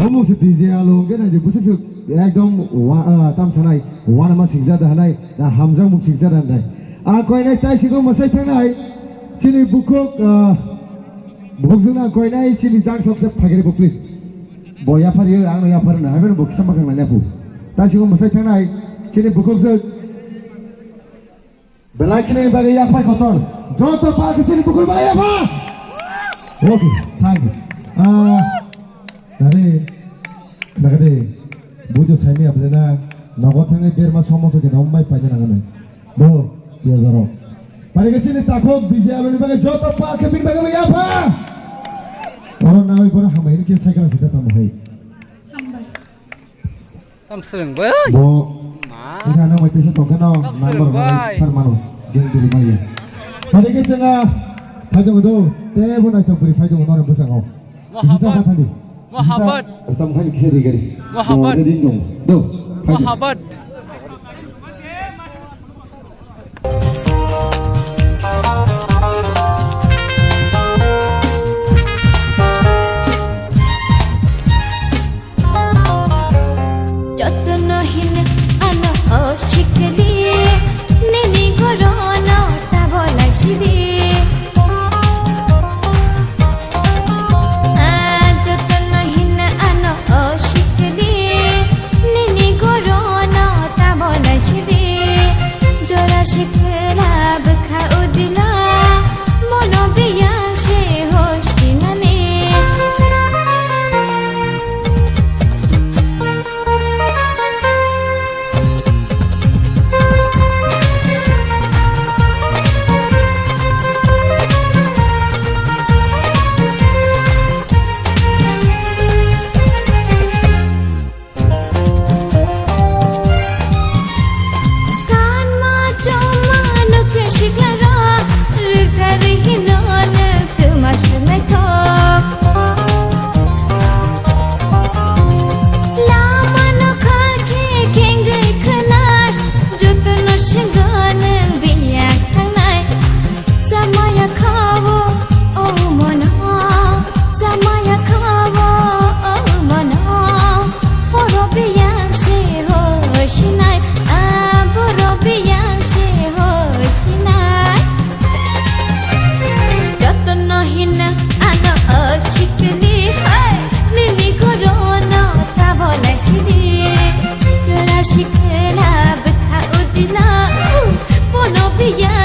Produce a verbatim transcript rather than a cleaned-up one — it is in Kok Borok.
Omo se D J Alo hwnkhe nai di, bwswk swk ekdom wa-, ah, tam sanai, wanama singja da hanai, na hamjak mung singja da hanai. A koinai tai sigo mwsai thangnai, chini bukhuk, ah, bukhuk jwkna koinai chini jak sok se phagiri bo please. Bo yaphar yo, ang no yaphar na, haibeno bo kisa makhang nai na phu. Tai sigo mwsai thangnai, chini bukhuk jwk. Belai kheno bagwi yak pai kotor. Joto pa khe chini bukhuk bagwi yak pha. Okay, thank you. Ah, nare, nagade, bujo saimi ablena, nogo thangwi berma somo se gena mai paina nangane. Do, yo jaro. Pare khe chini takhuk D J Aloni bagwi joto pa khe bini bagwi yak pha. Oro nawi boro hamai khe cycle sita tamo hai. Hambai. Tam swrwng bai. Bo. Ma. Wngkha nang bai tesa tongkha no. Tam number swrwng bai. One phar mano. Game diri maya. Tadi ke chenga. Phai tongo do. Tebo nai chok beri phai tongo norem bwskango. Mohabbat. Kisa sa thani. Mohabbat. Kisa sa thani kisa ri gari. Mohabbat. Bo ready dong. Do. Phai tongo. Mohabbat. Jotono hino ano o sikli, nini gorono tabola sidi. Ah, jotono hino ano o sikli, nini gorono tabola sidi. Jora sikla bwkha udila, mono biyang se hosinani. Kanma choma nokhe siklarok, rwkha rihino nwng twma swrwngnaithok. Lama nokharkhe khengwi khwnai, jotono senggo nwng biyang thangnai. Samaya khawo, o mono, samaya khawo, o mono. Boro biyang se hosinai, ah, boro biyang se hosinai. Jotono hino ano o sikli, hey, nini gorono tabola sidi. Jora sikla bwkha udila, uh, bono biyang